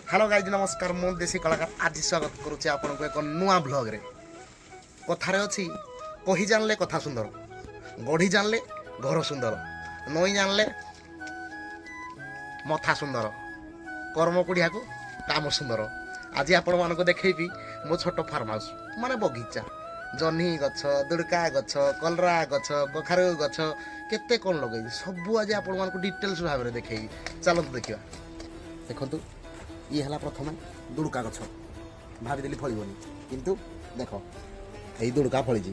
Hello guys, ନମସ୍କାର। ମୁଁ ଦେଶୀ କଳାକାର ଆଜି ସ୍ୱାଗତ କରୁଛି ଆପଣଙ୍କୁ ଏକ ନୂଆ ବ୍ଲଗ୍ରେ। କଥାରେ ଅଛି, କହି ଜାଣିଲେ କଥା ସୁନ୍ଦର, ଗଢ଼ି ଜାଣିଲେ ଘର ସୁନ୍ଦର, ନଈ ଜାଣିଲେ ମଥା ସୁନ୍ଦର, କର୍ମ କୁଢ଼ିଆକୁ କାମ ସୁନ୍ଦର। ଆଜି ଆପଣମାନଙ୍କୁ ଦେଖେଇବି ମୋ ଛୋଟ ଫାର୍ମ ହାଉସ୍, ମାନେ ବଗିଚା। ଜହ୍ନି ଗଛ, ଦୁଡ଼କା ଗଛ, କଲରା ଗଛ, କଖାରୁ ଗଛ, କେତେ କ'ଣ ଲଗେଇଛି, ସବୁ ଆଜି ଆପଣମାନଙ୍କୁ ଡିଟେଲ୍ସ ଭାବରେ ଦେଖେଇବି। ଚାଲନ୍ତୁ ଦେଖିବା। ଦେଖନ୍ତୁ, ଇଏ ହେଲା ପ୍ରଥମେ ଦୁଡ଼କା ଗଛ। ଭାବିଥିଲି ଫଳିବନି, କିନ୍ତୁ ଦେଖ, ଏଇ ଦୁଡ଼କା ଫଳିଛି।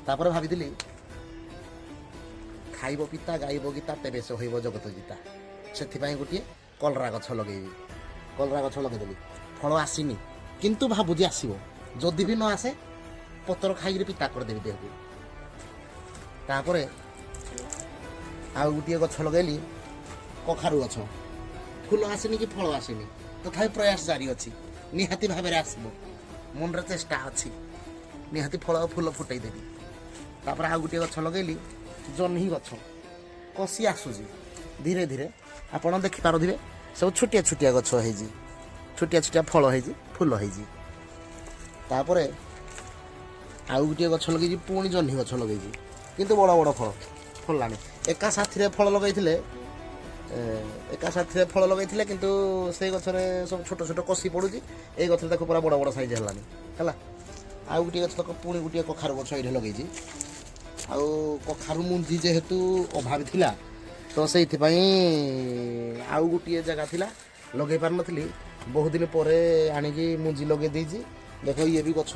ତାପରେ ଭାବିଥିଲି, ଖାଇବ ପିତା, ଗାଇବ ଗୀତା, ତେବେ ସେ ହୋଇବ ଜଗତ ଜିତା। ସେଥିପାଇଁ ଗୋଟିଏ କଲରା ଗଛ ଲଗେଇବି। କଲରା ଗଛ ଲଗେଇଦେଲି। ଫଳ ଆସିନି, କିନ୍ତୁ ଭାବୁଛି ଆସିବ। ଯଦି ବି ନ ଆସେ, ପତ୍ର ଖାଇକିରି ପିତା କରିଦେବି ଦେହକୁ। ତାପରେ ଆଉ ଗୋଟିଏ ଗଛ ଲଗେଇଲି, କଖାରୁ ଗଛ। ଫୁଲ ଆସିନି କି ଫଳ ଆସିନି, ତଥାପି ପ୍ରୟାସ ଜାରି ଅଛି। ନିହାତି ଭାବରେ ଆସିବ। ମନରେ ଚେଷ୍ଟା ଅଛି, ନିହାତି ଫଳ ଆଉ ଫୁଲ ଫୁଟେଇ ଦେବି। ତାପରେ ଆଉ ଗୋଟିଏ ଗଛ ଲଗେଇଲି, ଜହ୍ନି ଗଛ। କଷି ଆସୁଛି ଧୀରେ ଧୀରେ। ଆପଣ ଦେଖିପାରୁଥିବେ, ସବୁ ଛୋଟିଆ ଛୋଟିଆ ଗଛ ହେଇଛି, ଛୋଟିଆ ଛୋଟିଆ ଫଳ ହେଇଛି, ଫୁଲ ହେଇଛି। ତାପରେ ଆଉ ଗୋଟିଏ ଗଛ ଲଗେଇଛି, ପୁଣି ଜହ୍ନି ଗଛ ଲଗେଇଛି, କିନ୍ତୁ ବଡ଼ ବଡ଼ ଫଳ ଫଳିଲାଣି। ଏକା ସାଥିରେ ଫଳ ଲଗେଇଥିଲେ, ଏକା ସାଥିରେ ଫଳ ଲଗେଇଥିଲେ, କିନ୍ତୁ ସେଇ ଗଛରେ ସବୁ ଛୋଟ ଛୋଟ କଷି ପଡ଼ୁଛି। ଏଇ ଗଛରେ ଦେଖ, ପୁରା ବଡ଼ ବଡ଼ ସାଇଜ୍ ହେଲାଣି। ହେଲା, ଆଉ ଗୋଟିଏ ଗଛ ଦେଖ, ପୁଣି ଗୋଟିଏ କଖାରୁ ଗଛ ଏଇଠି ଲଗେଇଛି। ଆଉ କଖାରୁ ମୁଞ୍ଜି ଯେହେତୁ ଅଭାବ ଥିଲା, ତ ସେଇଥିପାଇଁ ଆଉ ଗୋଟିଏ ଜାଗା ଥିଲା, ଲଗେଇ ପାରିନଥିଲି। ବହୁତ ଦିନ ପରେ ଆଣିକି ମୁଞ୍ଜି ଲଗେଇ ଦେଇଛି। ଦେଖ, ଇଏ ବି ଗଛ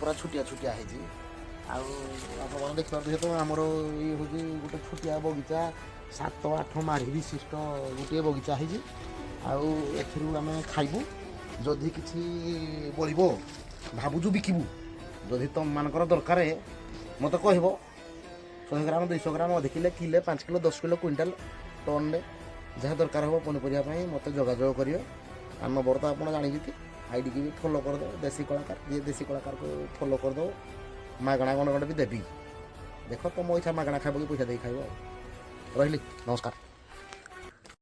ପୁରା ଛୋଟିଆ ଛୋଟିଆ ହେଇଛି। ଆଉ ଆପଣମାନେ ଦେଖିପାରୁଥିବେ ତ, ଆମର ଇଏ ହେଉଛି ଗୋଟେ ଛୋଟିଆ ବଗିଚା। 7-8 ମାଢ଼ି ବିଶିଷ୍ଟ ଗୋଟିଏ ବଗିଚା ହେଇଛି। ଆଉ ଏଥିରୁ ଆମେ ଖାଇବୁ। ଯଦି କିଛି ବଳିବ, ଭାବୁଛୁ ବିକିବୁ। ଯଦି ତମମାନଙ୍କର ଦରକାର, ମୋତେ କହିବ। 100 ଗ୍ରାମ, 200 ଗ୍ରାମ, ଅଧ କିଲୋ, କିଲେ, 5 କିଲୋ, 10 କିଲୋ, କୁଇଣ୍ଟାଲ, ଟନରେ ଯାହା ଦରକାର ହେବ ପନିପରିବା ପାଇଁ, ମୋତେ ଯୋଗାଯୋଗ କରିବେ। ଆମ ନମ୍ବର ତ ଆପଣ ଜାଣିଛନ୍ତି। ଆଇଡ଼ିକି ବି ଫଲୋ କରିଦେବ, ଦେଶୀ କଳାକାର। ଯିଏ ଦେଶୀ କଳାକାରକୁ ଫଲୋ କରିଦେବ, ମାଗଣା ଗଣ୍ଡେ ଗଣ୍ଡେ ବି ଦେବି। ଦେଖ, ତମ ଇଚ୍ଛା, ମାଗଣା ଖାଇବ କି ପଇସା ଦେଇ ଖାଇବ। ଆଉ ରହିଲି, ନମସ୍କାର।